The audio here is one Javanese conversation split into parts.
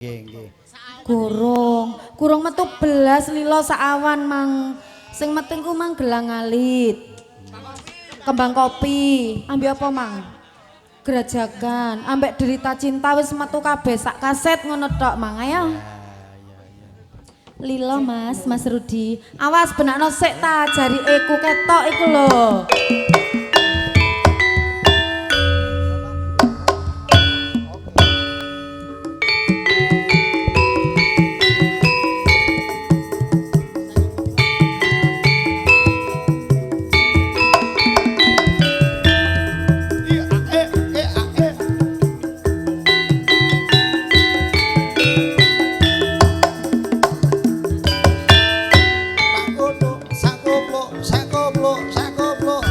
Nggih, nggih. Gurung, gurung metu belas lilo saawan mang. Sing metu ku mang gelang alit. Kembang kopi, ambil apa mang? Grajagan, ambek derita cinta wis metu kabeh sak kaset ngono tok mang ayo. Lilo Mas, Mas Rudi. Awas benakno sik ta jari iku ketok iku lho. Sakoplok, sakoplok, sakoplok.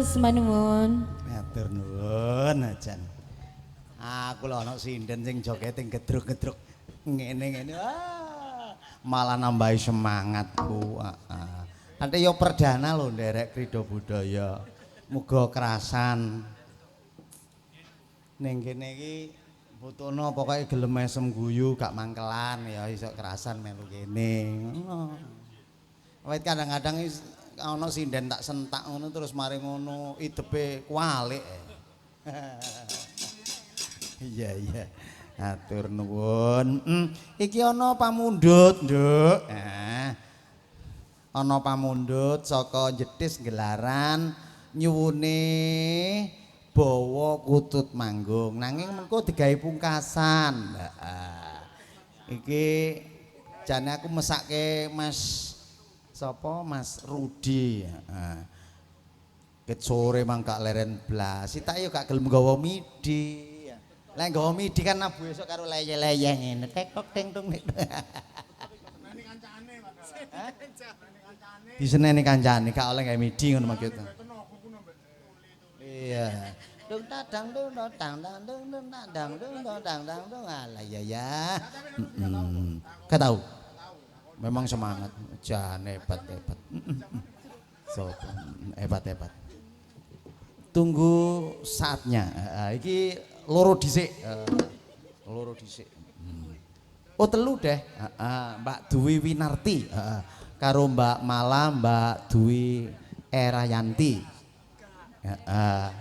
Semanuwun. Matur nuwun ajan. Aku lho ana sinden sing jogete gedruk-gedruk ngene-ngene. Ah, malah nambahi semangatku. Heeh. Ate yo perdana lho nderek Krida Budaya. Muga kerasan. Ning kene iki butuhno pokoke gelem mesem guyu gak mangkelan ya iso kerasan melu kene. Ngono. Awit kadang-kadang ana sinden tak sentak ngono terus mari ngono idepe kualik. Iya iya. Atur nuwun. Iki ana pamundhut, Nduk. Ana pamundhut saka Jetis Gelaran nyuwune bawa kutut manggung. Nanging mengko digawe pungkasan. Heeh. Iki jane aku mesake Mas sapa Mas Rudi. Heeh. Ket sore mang gak leren blas. Sitak yo gak gelem nggawa midi. Lek nggawa midi kan nabu esuk karo leye-leye ngene. Tek tok teng tung. Diseneni kancane gak oleh gawe midi ngono maksudnya. Iya. Dung tadang dung dang dang dung dung dang dung dang dang dung. Alah ya ya. Gak tahu. Memang semangat. Jan hebat hebat. So, hebat hebat. Tunggu saatnya. Iki loro dhisik. Loro dhisik. Oh telu deh. Mbak Dwi Winarti karo Mbak Mala, Mbak Dwi Erayanti.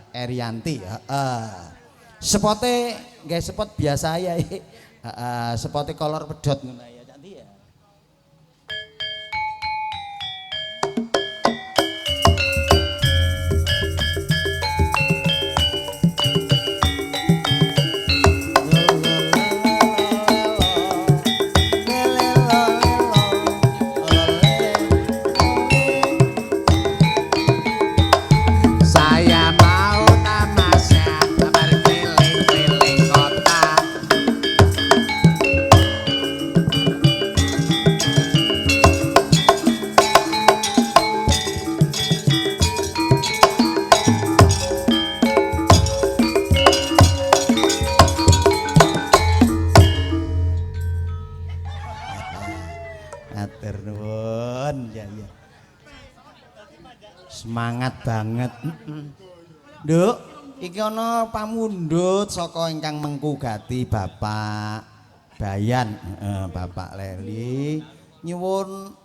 Erianti. Sepote nggih sepot biasa ya. Sepote kolor pedhot ngono ya cantik ya. Semangat banget. Nduk, iki ana pamundhut saka ingkang mengku gati Bapak Bayan, Bapak Leli nyuwun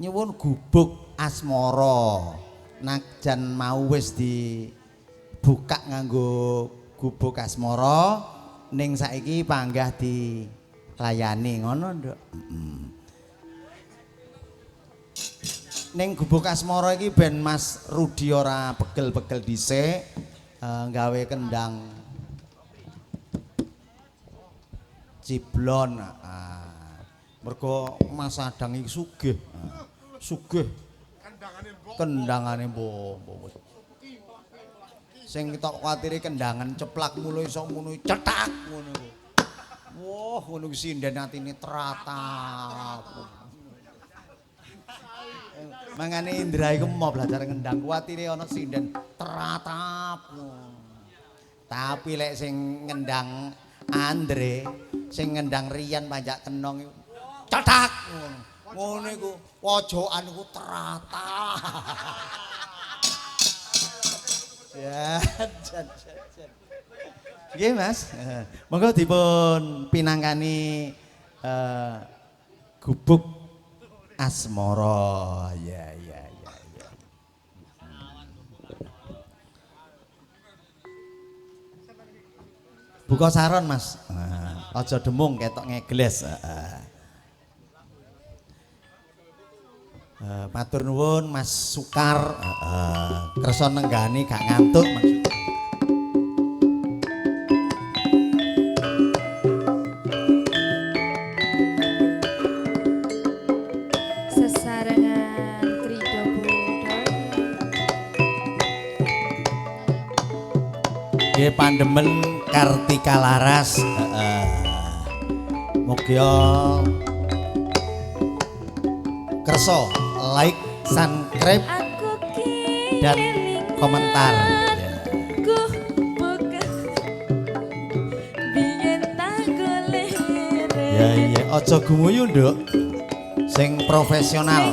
nyuwun gubuk asmara. Najan mau wis dibuka nganggo gubuk asmara ning saiki panggah dilayani ngono, Nduk. Ning gubuk asmara iki ben Mas Rudi ora pegel-pegel dhisik, gawe kendang ciblon. Mergo Mas Adang iki sugih. Sugih. Kendangane mbok. Sing tok kuwatire kendangan ceplak mulo iso ngono cetak ngono. Wah, ngono ki sinden atine tratap. Mangane Indra iku mau belajar ngendang kuwatire ana sinden tratap. Tapi lek sing ngendang Andre, sing ngendang Rian Panjak Kenong iku cetak ngono. Ngono iku pojokan iku tratap. Ya, jan jan. Nggih, Mas. Monggo dipun pinangkani gubuk asmara. Ya ya ya ya. Buka saron, Mas. Aja demung ketok ngegles. Matur nuwun Mas Sukar. Kersa nenggani gak ngantuk maksudnya. Sesarengan Krida Budaya. Nggih pandemen Kartika Laras. Mugia kersa like, subscribe. dan komentar. Ya. Ya iya, aja gumuyu, Nduk. Sing profesional.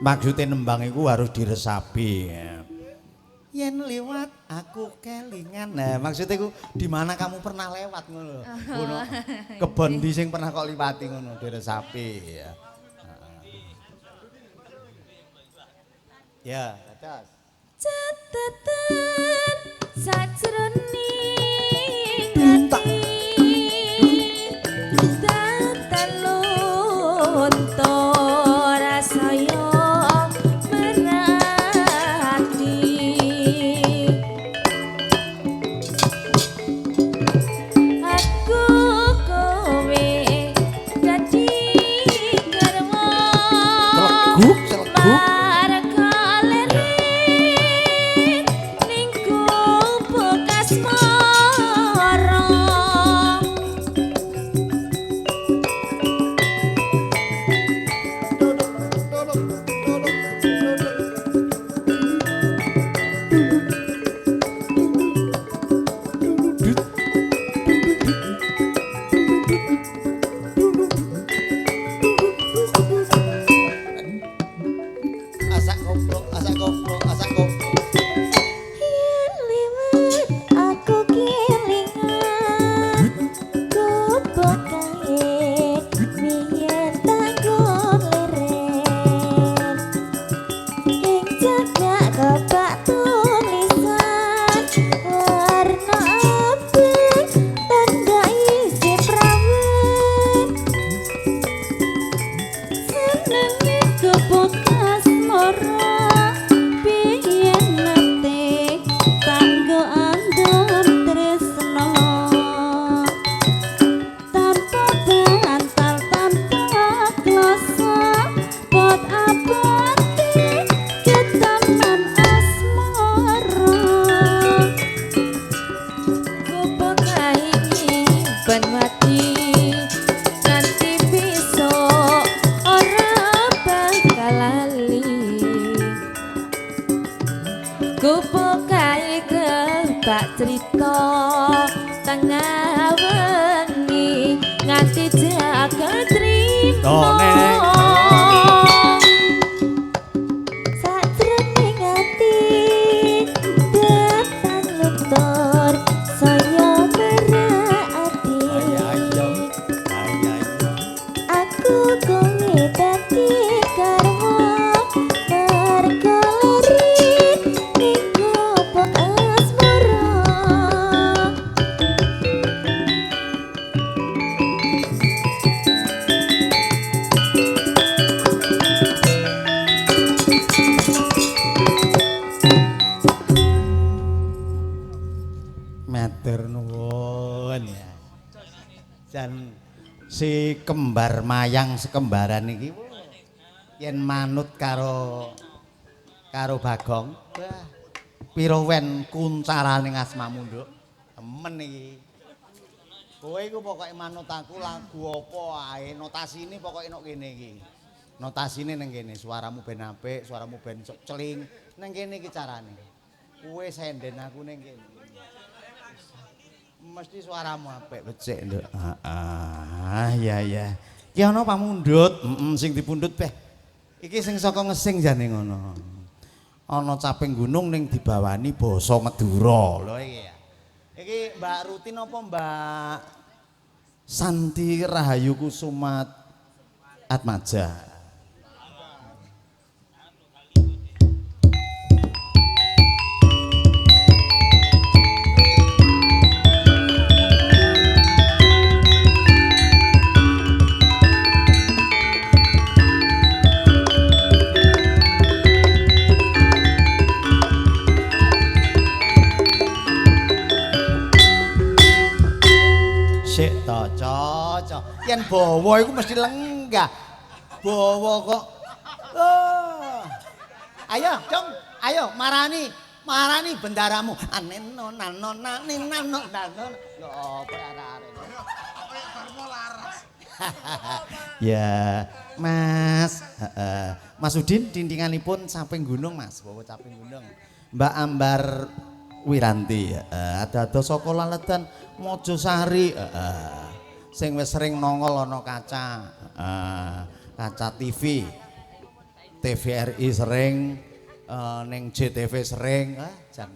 Maksudnya nembang iku harus diresapi. Yen liwat aku kelingan. Nah, maksudnya iku di mana kamu pernah lewat ngono lho. Ngono. Kebon ndi sing pernah kok liwati ngono diresapi ya. Ya, dados. Catatan sajroning ati tatan luntur rasaya Si kembar mayang sekembaran iki yen manut karo karo Bagong, wah pira wen kuncarane asmamu, Nduk? Temen iki. Kowe iku pokoke manut aku lagu apa ae, notasine pokoke nok kene iki. Notasine ning kene, suaramu ben apik, suaramu ben celing. Ning kene iki carane. Kowe senden aku ning kene. Mesti suaramu apik becik, Nduk. Heeh, iya iya. Ki ana pamundhut, sing dipundhut beh. Iki sing saka ngesing jane ngono. Ana caping gunung ning dibawani basa Madura. Lho iki ya. Iki Mbak Rutin apa Mbak Santi Rahayu Kusumat Atmaja? Sik to, cocok. Yen bawa iku mesti lenggah. Bawa kok. Oh. Ayo, Cung. Ayo marani, marani bendaramu. Aneno nano nani nano nano. Lho apa arek-arek. Ya, Mas. Heeh. Mas Udin tintinganipun caping gunung, Mas. Bawa caping gunung. Mbak Ambar Wiranti, ada-ada saka Laledan Mojosari, sing wis sering nongol ana kaca, kaca TV, TVRI sering, ning JTV sering, jan.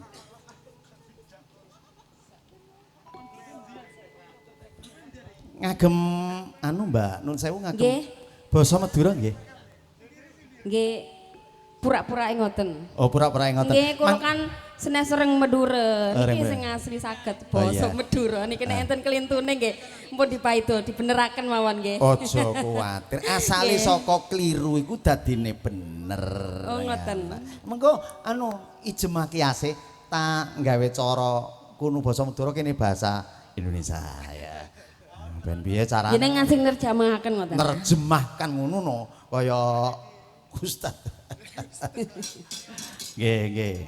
Ngagem anu Mbak, nun sewu ngagem basa Madura nggih. Nggih, pura-pura ngoten. Oh, pura-pura ngoten. Nggih, kula kan seneng sering Madura. Niki sing asli saged basa Madura. Niki nek enten klintune nggih mpun dipaido, dibeneraken mawon nggih. Aja kuwatir, asale saka kliru iku dadine bener. Oh, ngoten. Mengko anu ijem kiase tak gawe cara kuno basa Madura kene bahasa Indonesia ya. Ben piye carane? Jenengan sing nerjemahaken ngoten. Nerjemahkan ngono no kaya Ustaz. Nggih, nggih.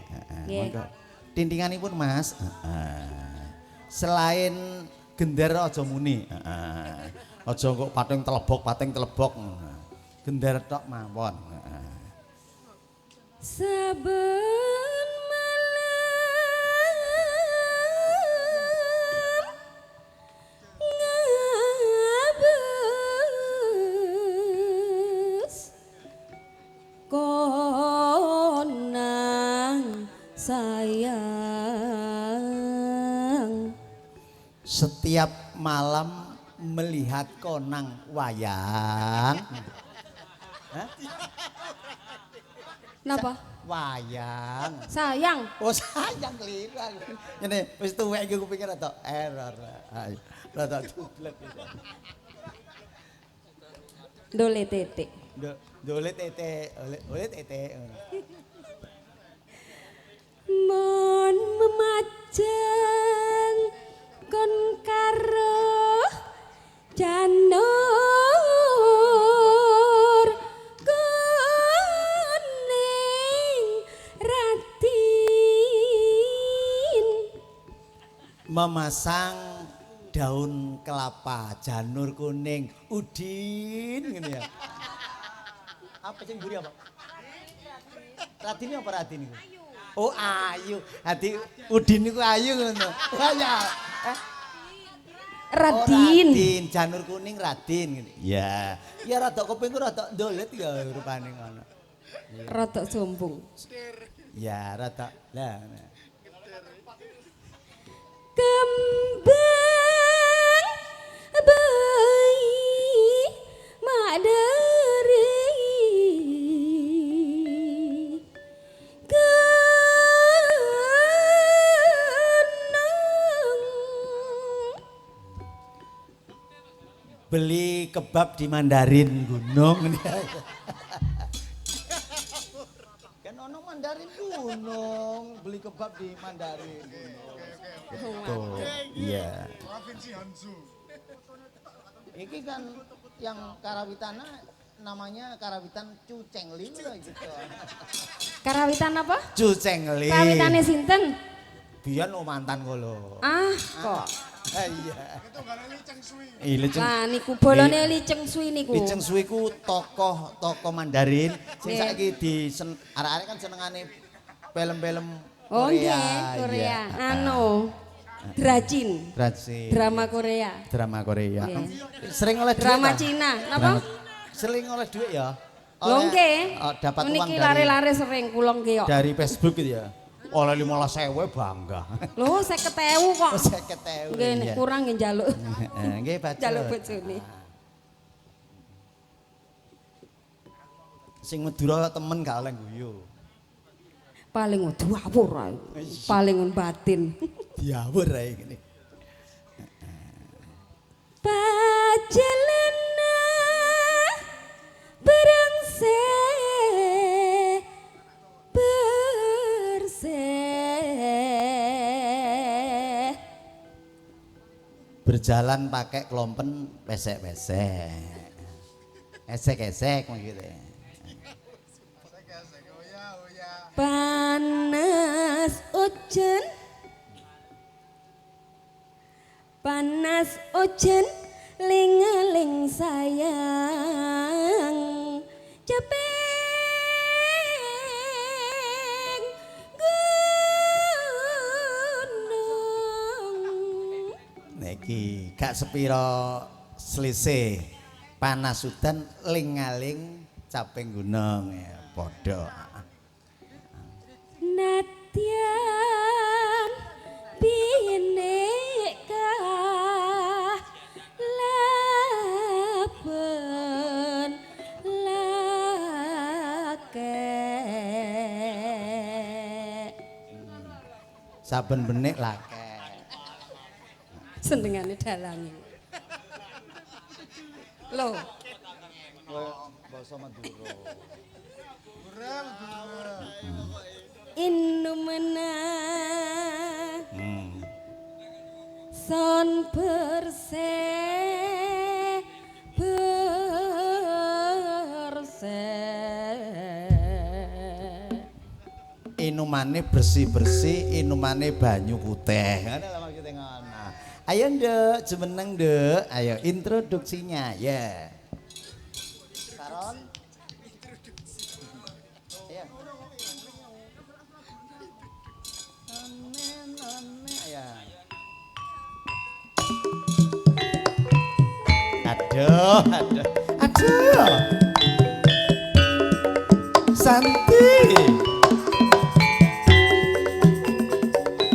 Heeh. Tintinganipun Mas, heeh. Selain gender aja muni, heeh. Aja kok pating telebok, Gender tok mawon, heeh. Saben malam ngabes konang sayang. Setiap malam melihat konang wayang. Hah? Napa? Wayang. Sayang. Oh, sayang keliru. Ngene wis tuwek iki kupikir rada error. Rada jublek. Ndole titik. Ndole titik, ole titik. Mon memajang kon karo janur kuning Radin. Memasang daun kelapa janur kuning Udin ngene ya. Apa sing mburi apa? Radin apa Radin iku? Oh, ayu. Hadi Udin niku ayu ngono. Wah ya. Radin. Oh, Radin, janur kuning Radin ngene. Iya. Ya rada kupingku rada ndolet ya rupane ngono. Rada sombong. Ya, rada. Lah. Kembang bayi maderi kenang. Beli kebab di Mandarin Gunung. Kan ono Mandarin Gunung, beli kebab di Mandarin Gunung. Betul. Iya. Provinsi Hanzu. Iki kan yang karawitana namanya karawitan Cucengli gitu. Karawitan apa? Cucengli. Karawitane sinten? Biyen lo mantan kula. Ah, kok. Iya. Li Cheng. Lah niku bolone Li Cheng Sui niku. Li Cheng Sui ku tokoh-tokoh Mandarin sing saiki di arek-arek kan senengane film-film Oh Korea. nggih, Korea. Iya. Anu, Dracin. Dracin. Drama Korea. Drama Korea. Nggih. Sering oleh duit. Drama ta? Cina. Napa? Sering oleh duit ya? Lho nggih. Oh, dapat uang Niki dari lare-lare sering kula nggih kok. dari Facebook gitu ya. Oleh 15.000 bangga. Lho 50.000 kok. 50.000. Nggih nek kurang nggih njaluk. Nggih, baca. Njaluk bojone. Sing Madura temen gak oleh guyu. Paling diawur ae. Paling batin. Diawur ae ngene. Pajelena berengse bersih. Berjalan pakai klompen pesek-pesek. Esek-esek gitu. Panas ujan. Panas ujan ling-ling sayang. Cepeng gunung. Niki gak sepiro selisih. Panas udan ling-aling caping gunung ya padha. Nadyan bineka laben lake. Saben benik lake. Senengane dalange. Lho, basa Madura. Inumena son bersih bersih. Inumane bersih-bersih, inumane banyu putih. Ngono lho maksudnya ngono. Ayo nduk, jumeneng nduk. Ayo introduksinya ya. Saron. Ayo. Amen, amen, ayo. Aduh, aduh, aduh. Santi.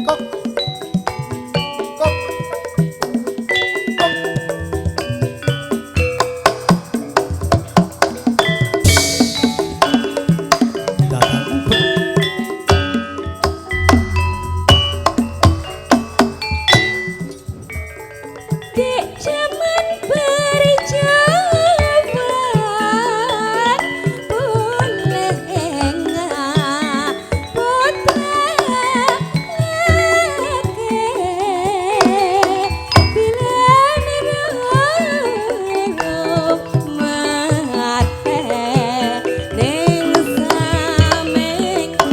Kok. Kok. Kok. Dadang ubek. Dek jaman berjalan boleh putra laki bila mate ning samengku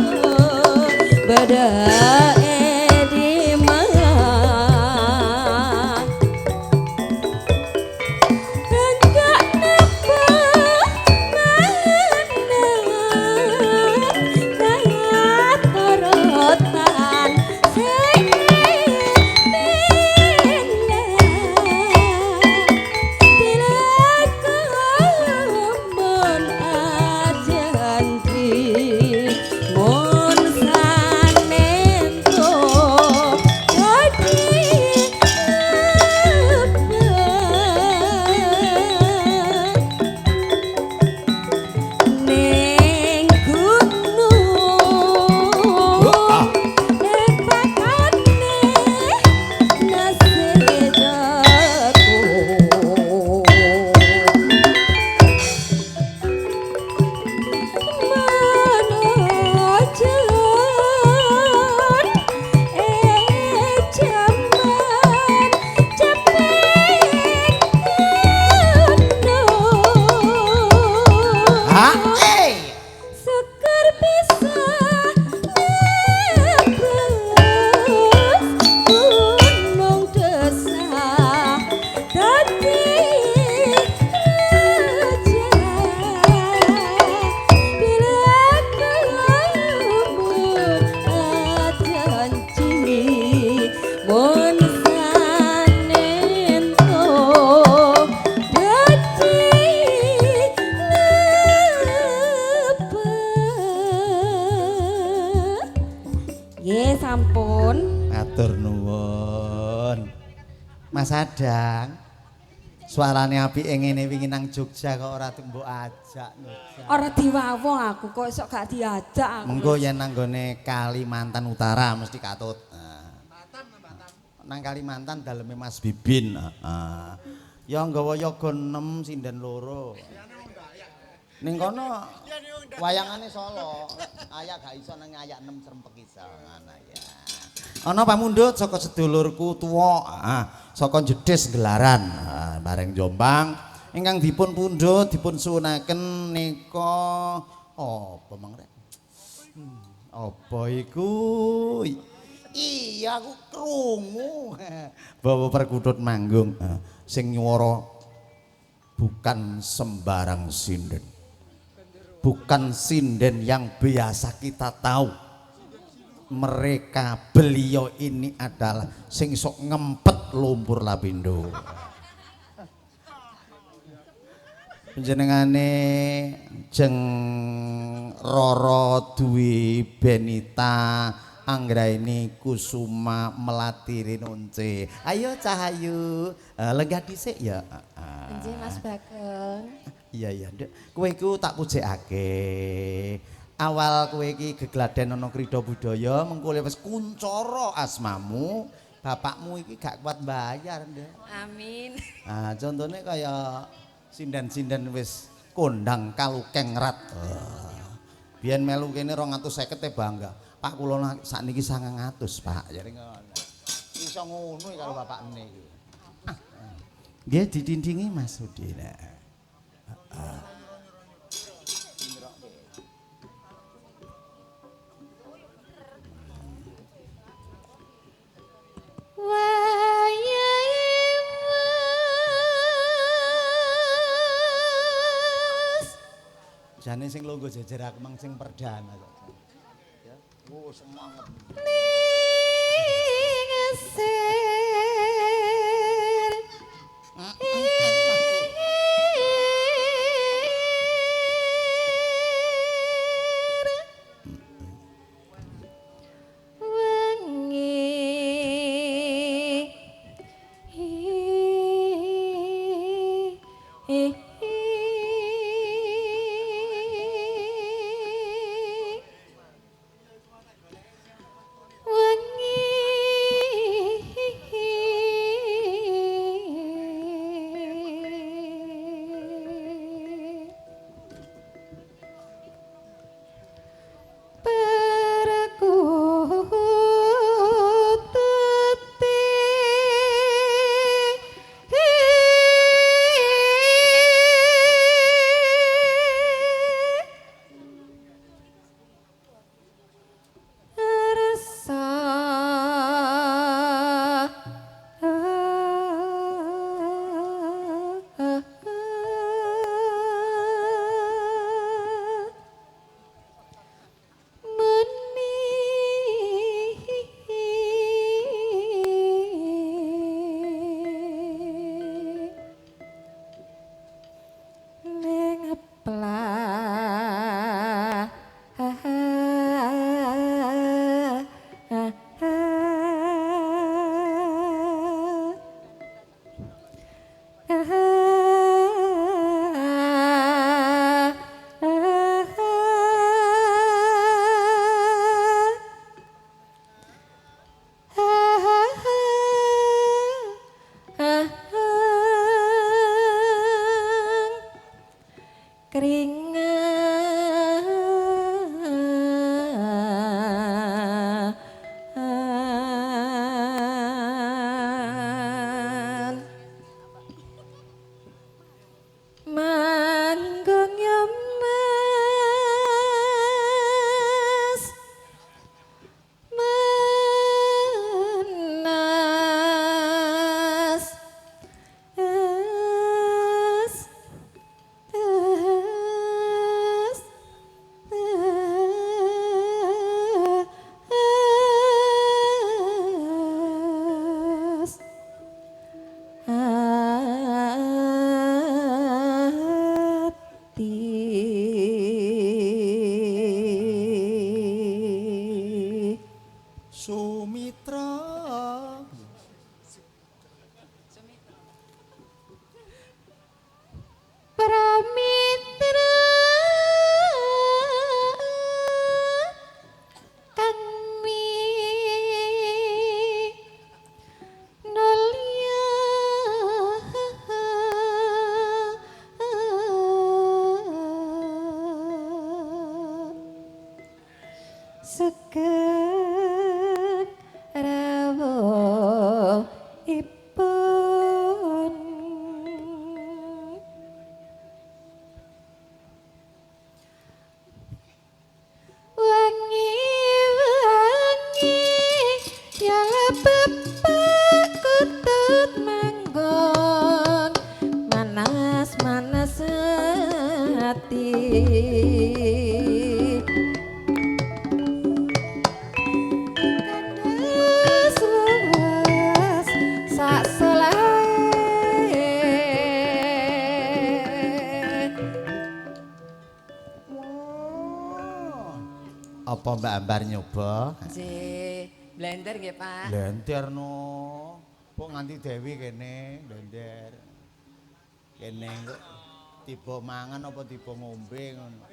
bedae di mana. Enggak napa mana katurutan sing bila mun ajanji mun sanes Nggih sampun. Matur nuwun. Mas Adang. Suarane apike ngene wingi nang Jogja kok ora mbok ajak. Ora diwawong aku kok esuk gak diajak aku. Mengko yen nang gone Kalimantan Utara mesti katut. Nang Kalimantan daleme Mas Bibin. Heeh. Ya nggawa yoga 6 sinden 2. Ning kono wayangane Solo. Ayak gak iso nang ayak 6 srempek iso ngono ya. Ana pamundhut saka sedulurku tuwa, heeh, saka Jedhes Gelaran, bareng Jombang ingkang dipun pundhut dipun suwunaken nika apa mang rek? Apa iku? Iya aku krungu. Bawa perkutut manggung sing nyuwara bukan sembarang sinden. Bukan sinden yang biasa kita tahu. Mereka beliau ini adalah sing sok ngempet lumpur lapindo. Panjenengane jeng Roro Dwi Benita Anggraini Kusuma Melati Rinonce. Ayo Cahayu, lenggah dhisik ya. Nggih Mas Bagong. Iya iya, Nduk. Kowe iku tak pujekake. Awal kowe iki gegladen ana krida budaya, mengko wis kuncara asmamu, bapakmu iki gak kuat bayar, Nduk. Amin. Nah, contone kaya sinden-sinden wis kondang kalukeng rat. Biyen melu kene 250 e bangga. Pak kula sakniki 900, Pak. Jare ngono. Iso ngono karo bapakne iki. Nggih didindingi Mas Udin. Heeh. Jane sing longgo jejer aku mang sing perdana kok. Ya, oh semangat. Ning esir. Wengi. Sugeng rawuhipun. Wengi-wengi ya bebek kutut manggon, manas-manas hati. Kandas luwes sak selae. Apa Mbak Ambar nyoba? Nggih, blender nggih, Pak. Blender no. Kok nganti Dewi kene blender. Kene kok tiba mangan apa tiba ngombe ngono.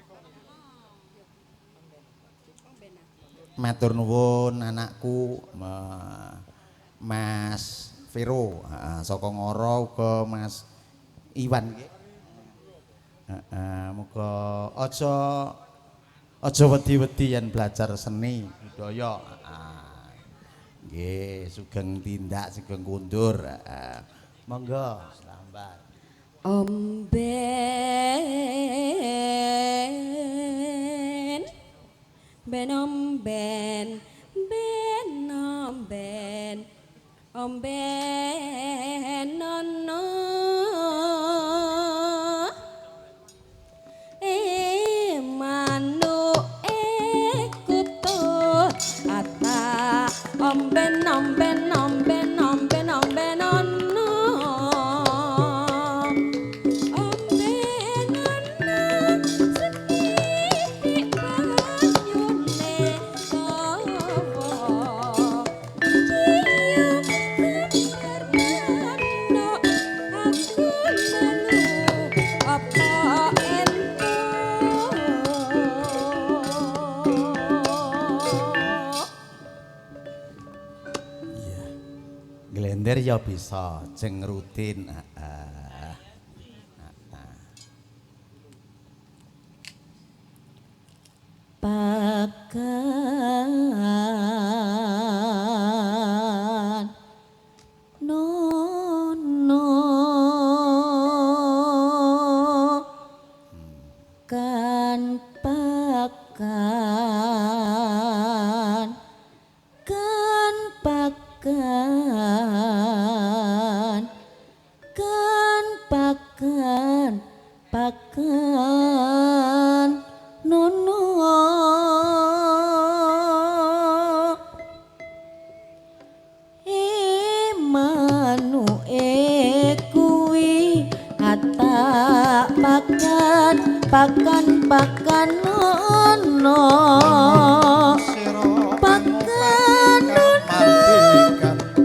Matur nuwun anakku Mas Vero, heeh, saka Ngoro uga Mas Iwan nggih. Heeh, muga aja aja wedi-wedi yen belajar seni budaya. Heeh. Nggih, sugeng tindak, sugeng kundur. Heeh. Monggo, slambar. Omben ben omben ben omben omben nono e manuke kutut ata omben omben omben omben omben nono omben nono sethithik banyune tawa cium kembar manuk aku melu apa entuk. Iya. Glender ya bisa, jeng rutin. Heeh. Pakan nono kan pakan kan pakan kan pakan pakan nono e manuke kuwi ata pakan pakan pakan nono pakan nono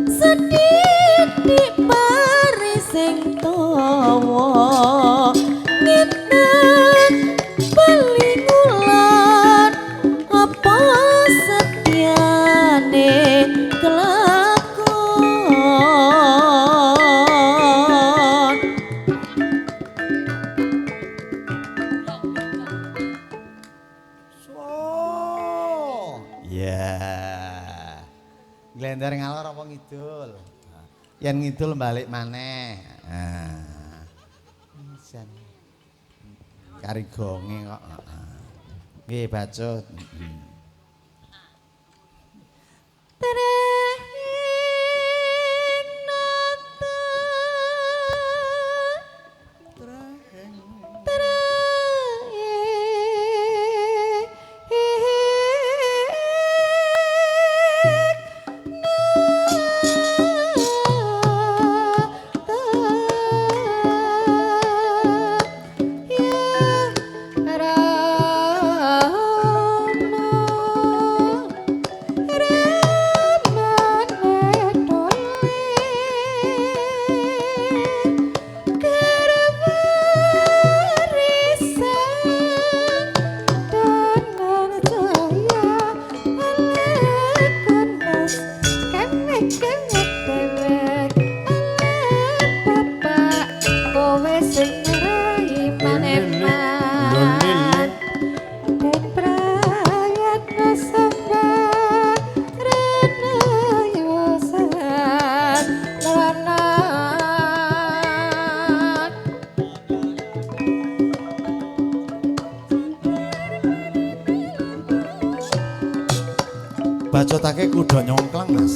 sethithik pari sing tawa ngetan paling ulan apa setyane kelakon. Iya. Glender ngalor apa ngidul? Yen ngidul balik maneh. Ah. Jan. Kari gonge kok. Nggih, bacut. Trehing nata trehing nata ya Rama Rama. Dibacotake kuda nyongklang, Mas.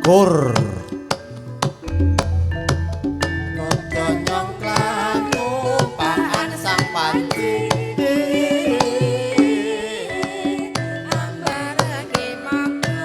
Kur kuda nyongklang tumpakan sang panji ambarake maka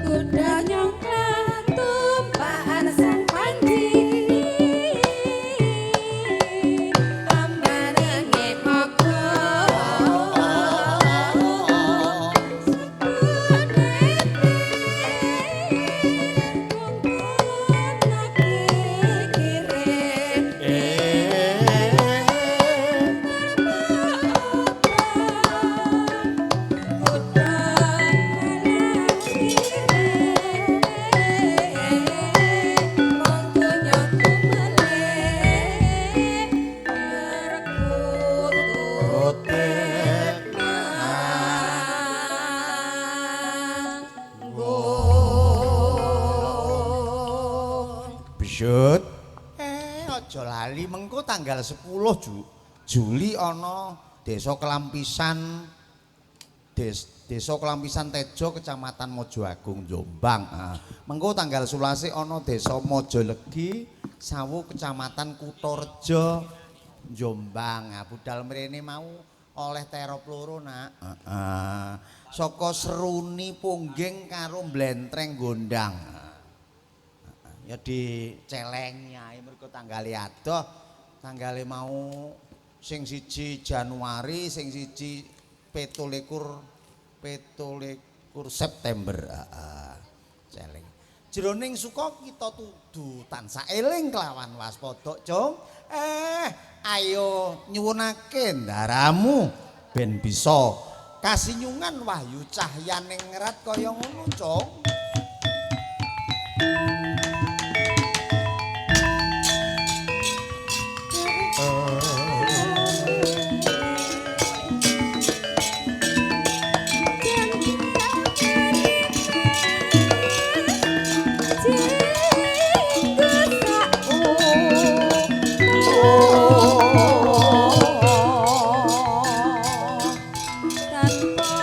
Kuda nyongklang tumpakan sang panji ambarenge moko Besut. Aja lali mengko tanggal 10 Juli ana Desa Kelampisan Desa Kelampisan Tejo Kecamatan Mojoagung Jombang. Mengko tanggal 11 ana Desa Mojolegi Sawu Kecamatan Kutorejo Jombang. Budal mrene mau oleh terop loro, Nak. Heeh. Saka Seruni Pungging karo Blentreng Gondang. Ya dicelengi ae mergo tanggale adoh, tanggale mau sing 1 Januari, sing 1 17 September. Heeh. Celeng. Jroning suka kita tudu tansah eling kelawan waspada, Cung. Ayo nyuwunake ndaramu ben bisa kasinyungan wahyu cahyaning ngerat kaya ngono, Cung. Tanpa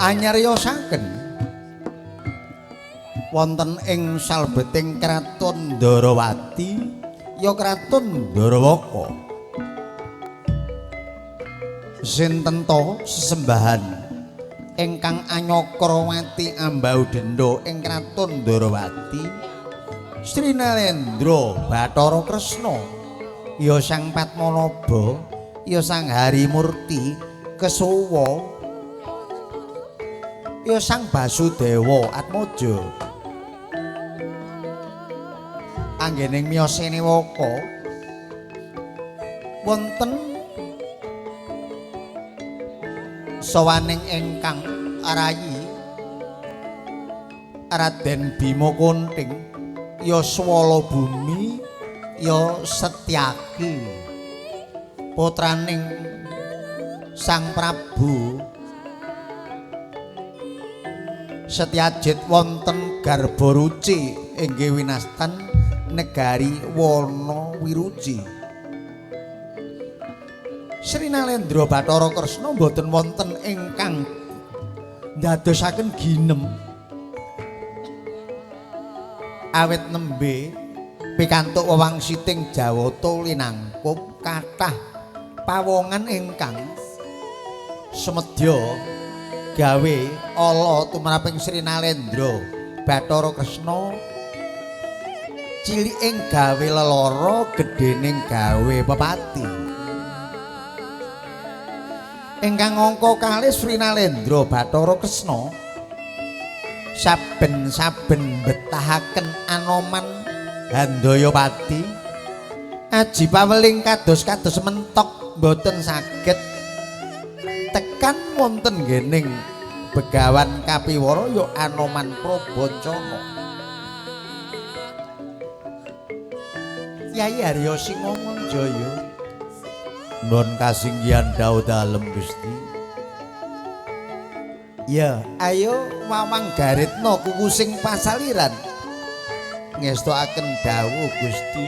Anyariosaken wonten ing salbeting Kraton Ndorowati ya Kraton Ndorowaka. Sinten to sesembahan ingkang anyakrawati ambau denda ing Kraton Ndorowati? Sri Nalendra Bathara Kresna ya Sang Padmanaba ya Sang Harimurti Kesuwa ya Sang Basudewa Atmaja. Anggening miyos Senewaka wonten sawaning ingkang rayi Raden Bima Kunting ya Swala Bumi ya Setyaki putraning Sang Prabu Setyajit wonten Garbaruci inggih winastan negari Wana Wiruci. Sri Nalendra Bathara Kresna mboten wonten ingkang ndadosaken ginem awit nembe pikantuk wewangsiting Jawata linangkung kathah pawongan ingkang semedya gawe ala tumraping Sri Nalendra Bathara Kresna ciliking gawe lelara gedhening gawe pepati. Ingkang angka kalih Sri Nalendra Bathara Kresna saben-saben betahaken Anoman Handayapati aji paweling kados-kados mentok mboten saged tekan wonten nggening Begawan Kapiwara ya Anoman Prabancana. Kyai Arya Singamanjaya nun kasinggihan dawuh dalem Gusti. Ya, ayo Wawang Garitna kukusing pasaliran ngestokaken dawuh Gusti.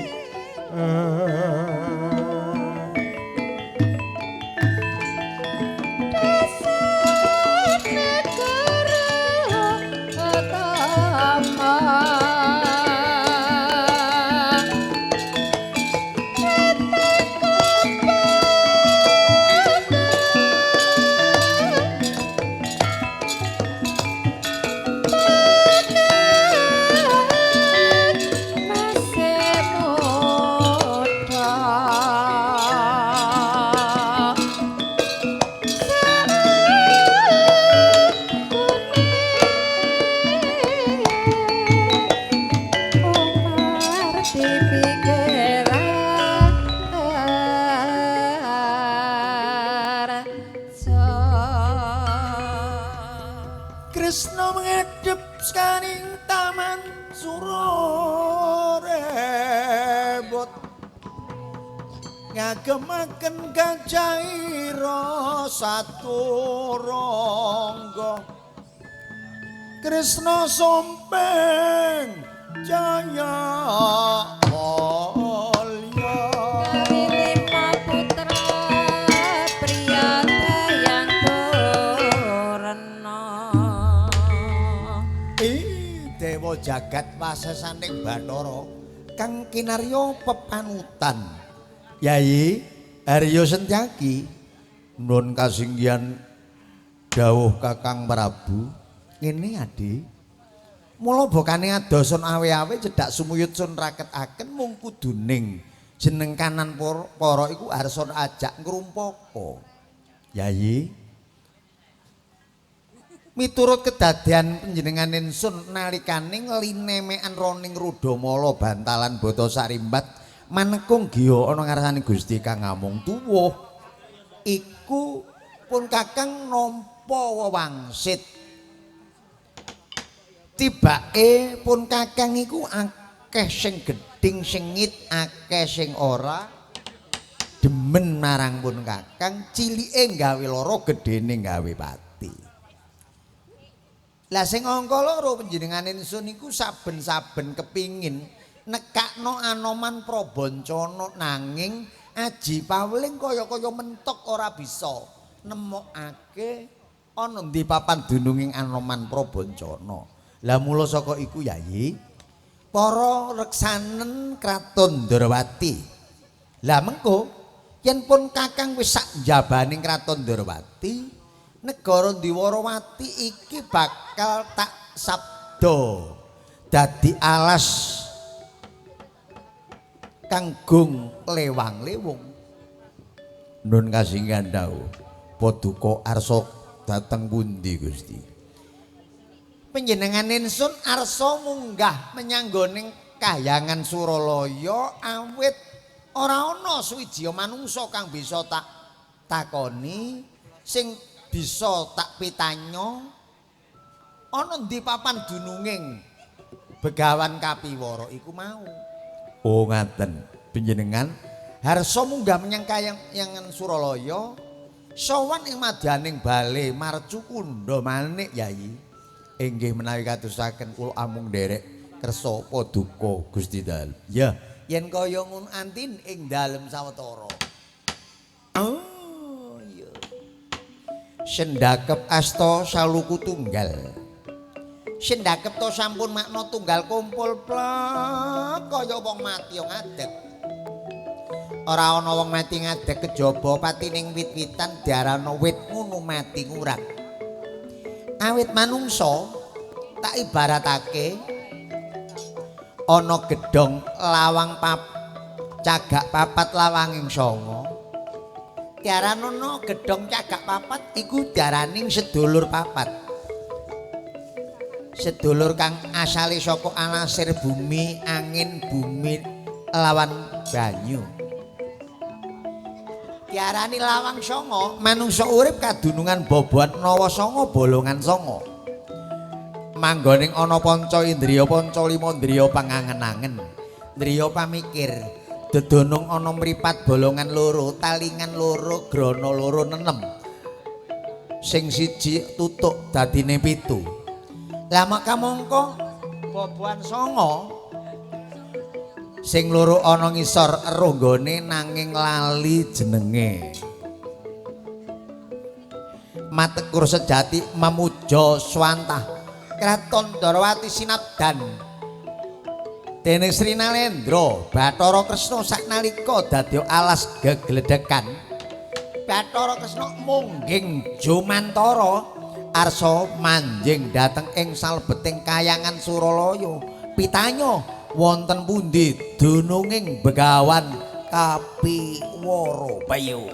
Kresna menghadep sekaning taman Surarebot ngagemaken gajaira saturangga. Kresna sompeng jaya mulya. Lima putra priya dayang purna. Dewa jagat wasesaning Bathara kang kinarya pepanutan. Yayi Arya Sentyaki nun kasinggihan dawuh Kakang Prabu. Ngene Adi, mula bokane adosun awe-awe cedhak sumuyut sun raketaken mung kuduning jeneng kanan para iku arsun ajak ngrumpaka. Yayi, miturut kedadean panjenengan ingsun nalikane nglinemekan roning Rudamala bantalan bata sarimbat manekung giya ana ngarsane Gusti kang amung tuwuh iku pun Kakang nampa wewangsit. Tibake pun Kakang iku akeh sing gedhing sengit, akeh sing ora demen marang pun Kakang, cilike gawe lara, gedhene gawe pati. Lah sing angka loro panjenengan ingsun iku saben-saben kepingin nekakno Anoman Prabancana nanging aji paweling kaya-kaya mentok ora bisa nemokake Ana ndi papan dununging Anoman Prabancana. Lah mula saka iku Yayi, para reksanen Kraton Ndorowati. Lah mengko yen pun Kakang wis sak njabaning Kraton Ndorowati, negara Ndiwarawati iki bakal tak sabda dadi alas kang gung lewang-lewung. Nun kasinggihan dawuh, paduka arsa dhateng pundi Gusti? Panjenengan ingsun arsa munggah menyang nggoning kahyangan Suralaya awit ora ana suwiji manungsa kang bisa tak takoni, sing bisa tak pitanya ana ndi papan dununging Begawan Kapiwara iku mau. Oh ngaten, panjenengan harsa munggah menyang kahyangan Suralaya sowan ing madyaning bale Marcukunda Manik Yayi. Inggih menawi katusaken kula amung nderek kersa paduka Gusti dalem. Ya, yen kaya ngono antin ing dalem sawetara. Oh iya. Sendakep asta saluku tunggal. Sendakep to sampun makna tunggal kumpul plek kaya wong mati ngadeg. Ora ana wong mati ngadeg kejaba patining wit-witan diarana wit ngono mati ngurak. Awit manungsa tak ibaratake ana gedhong lawang pap cagak papat lawanging sanga. Diaranana gedhong cagak papat iku diarani sedulur papat. Sedulur kang asale saka alasir bumi, angin, bumi lawan banyu. Diarani lawang sanga, manungsa urip kadunungan bobohan nawa sanga bolongan sanga. Manggoning ana panca indriya, panca lima indriya pangangen-angen, indriya pamikir, dedonong ana mripat bolongan loro, talingan loro, grana loro nenem. Sing siji tutuk dadine 7. Lah maka mongko bobohan sanga sing loro ana ngisor eruh nggone nanging lali jenenge. Matekur sejati memuja swantah Kraton Ndorowati sinabdan dening Sri Nalendra Bathara Kresna saknalika dadi alas gegledhekan. Bathara Kresna mungging jumantara arsa manjing dhateng ing salebeting kayangan Suralaya. Pitanya wonten pundi dununging Begawan Kapiwara? Bayu.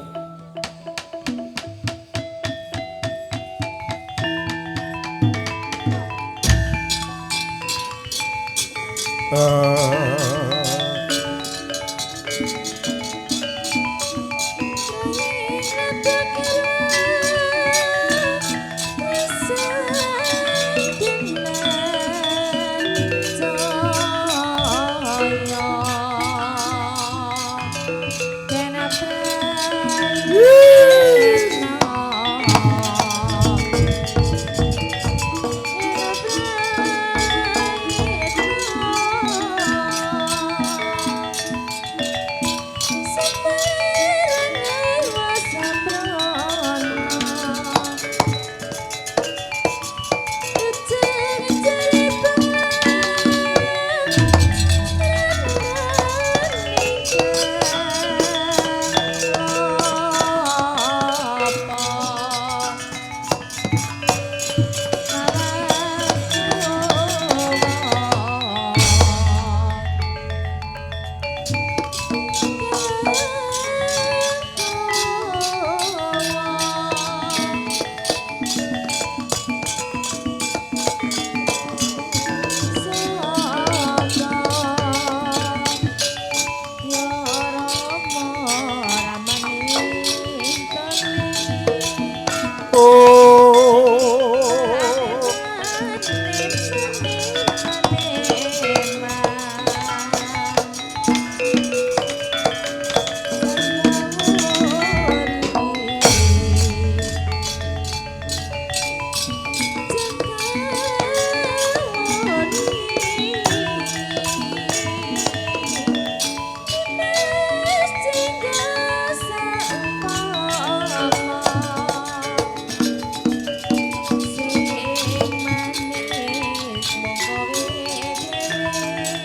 Oh.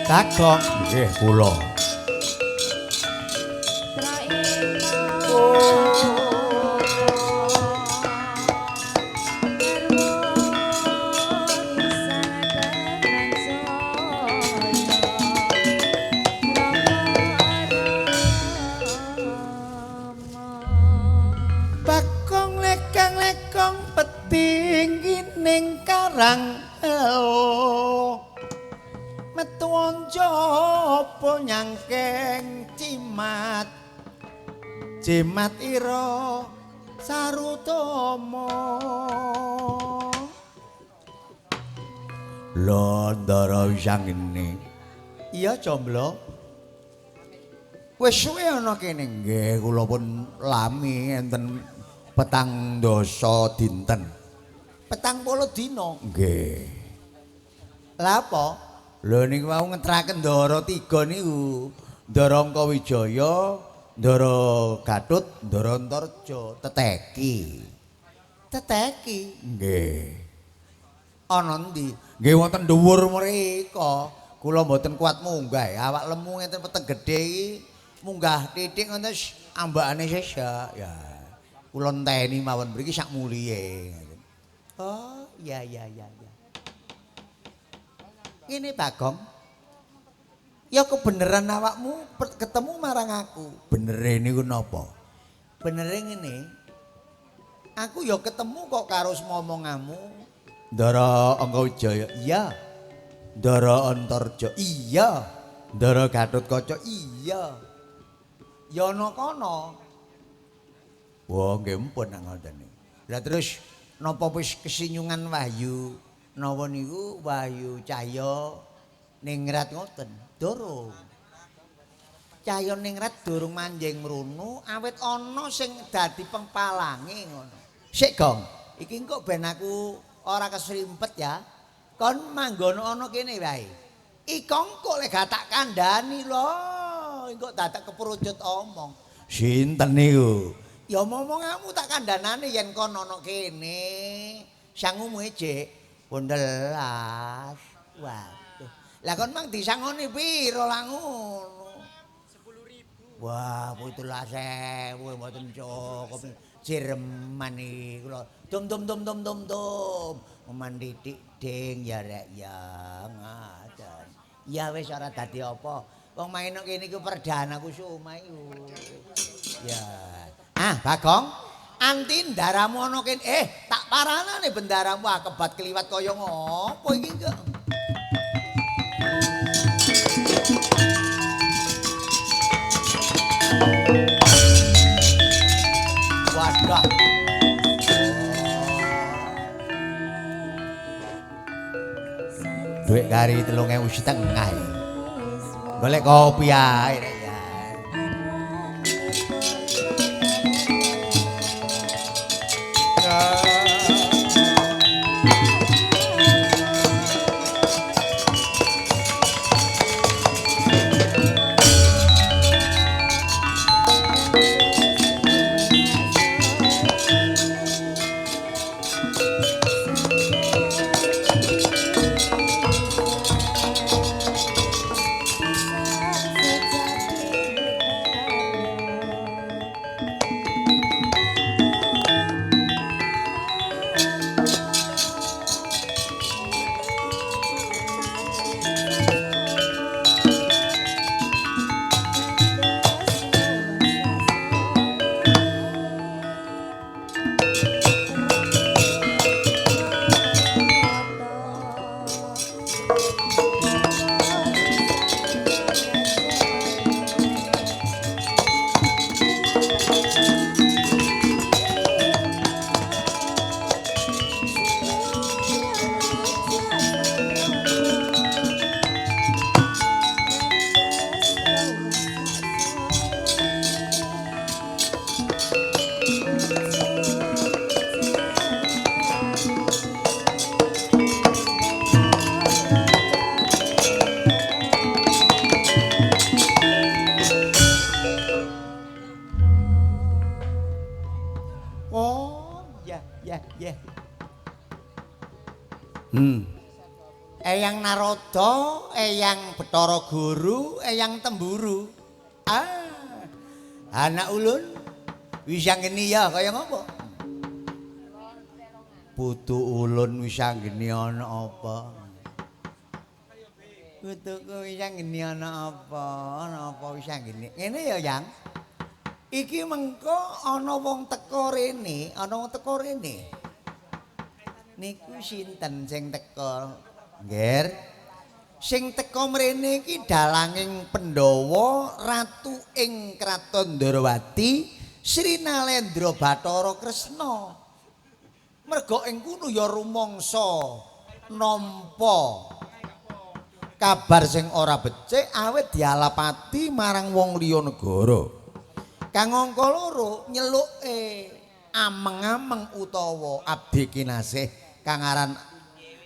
Bagong. Nggih, kula. Bagong lekang-lekong petinggi ning karang elo. Metu njaba nyangkeng cimat. Jimat ira sarutama. Lho Ndara Wisanggeni. Iya Jomblo. Wis suwe ana kene. Nggih, kula pun lami enten 70 dinten. 40 dina? Nggih. Lha apa? Lho niku wau ngetraken Ndara 3 niku. Ndara Angkawijaya, Ndara Gatut, Ndara Antarja, teteki. Teteki? Nggih. Ana endi? Nggih wonten dhuwur mriko. Kula mboten kuat munggah, awak lemu ngeten peteng gedhe iki munggah titik ngoten ambakane sesek ya. Kula enteni mawon mriki sak mulihe. Oh, iya iya iya iya. Ngene Bagong. Ya kebeneran awakmu ketemu marang aku. Benere niku napa? Benere ngene. Aku ya ketemu kok karo momongamu. Ndara Angkawijaya. Iya. Ndara Antarja. Iya. Ndara Gatotkaca. Iya. Ya ana kono. Wah, nggih mpun nang ngoten niku. Lah terus napa wis kesinyungan wahyu? Napa niku wahyu cahya ningrat ngoten? Durung. Cahya ningrat durung manjing mrono awit ana sing dadi pempalange ngono. Sik, Gong. Iki engko ben aku ora kesrimpet ya. Kon manggon ana kene wae. Iko engko lek gak tak kandhani lho, engko dadak keperucut omong. Sinten niku? Ya omonganmu tak kandhanane yen kon ana kene. Sangumu ejek pondelas. Waduh. Lah kon mang disangoni piro lah ngono? 10.000. Wah, 17.000 mboten cukup. Jireman iki kula. Dum dum dum dum dum dum. Oman titik ding ya rek ya ngaten. Ya wis ora dadi apa. Wong main kene iku perdana kusuma iku. Ya. Ah, Bagong, anti ndaramu ana kene. Tak paranane bendaramu kebat kliwat kaya ngopo iki kok. Wadah. Duit kari 3.500. Golek kopi ae rek ya. Eyang Narada, Eyang Bathara Guru, Eyang Temburu. Ah. Anak ulun wis anggeni ya kaya ngopo? Putu ulun wis anggeni ana apa? Putuku wis anggeni ana apa? Ana apa wis anggeni? Ngene ya, Yang. Iki mengko ana wong teka rene, ana wong teka rene. Niku sinten sing teka? Ngger. Sing teka mrene iki dalanging Pandhawa ratu ing Kraton Ndorowati Sri Nalendra Bathara Kresna. Merga ing kono ya rumangsa nampa kabar sing ora becik awit dialapati marang wong liya negara. Kang angka loro nyeluke ameng-ameng utawa abdi kinasih kang aran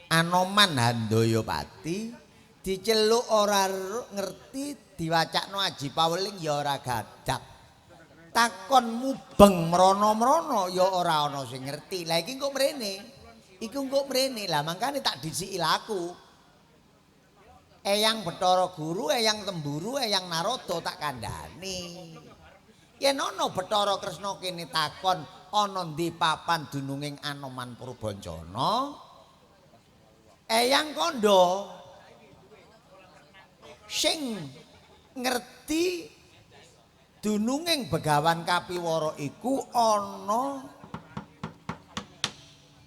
Anoman Handayapati diceluk ora ngerti, diwacakno aji paweling ya ora gadak. Takon mubeng mrana-mrana ya ora ana sing ngerti. Lah iki engko mrene. Iku engko mrene. Lah mangkane tak dhisiki laku. Eyang Bathara Guru, Eyang Temburu, Eyang Narada tak kandhani. Yen ana Bathara Kresna kene takon ana ndi papan dununging Anoman Purbancana, Eyang kandha sing ngerti dununging Begawan Kapiwara iku ana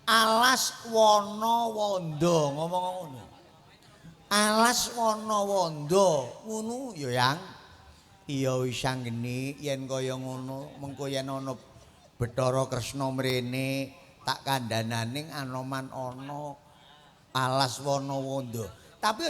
alas wana wanda, ngomong ngono. Alas wana wanda ngono ya, Yang. Iya wis anggeni yen kaya ngono, mengko yen ana Bathara Kresna mrene tak kandhananing Anoman ana alas wana wanda. Tapi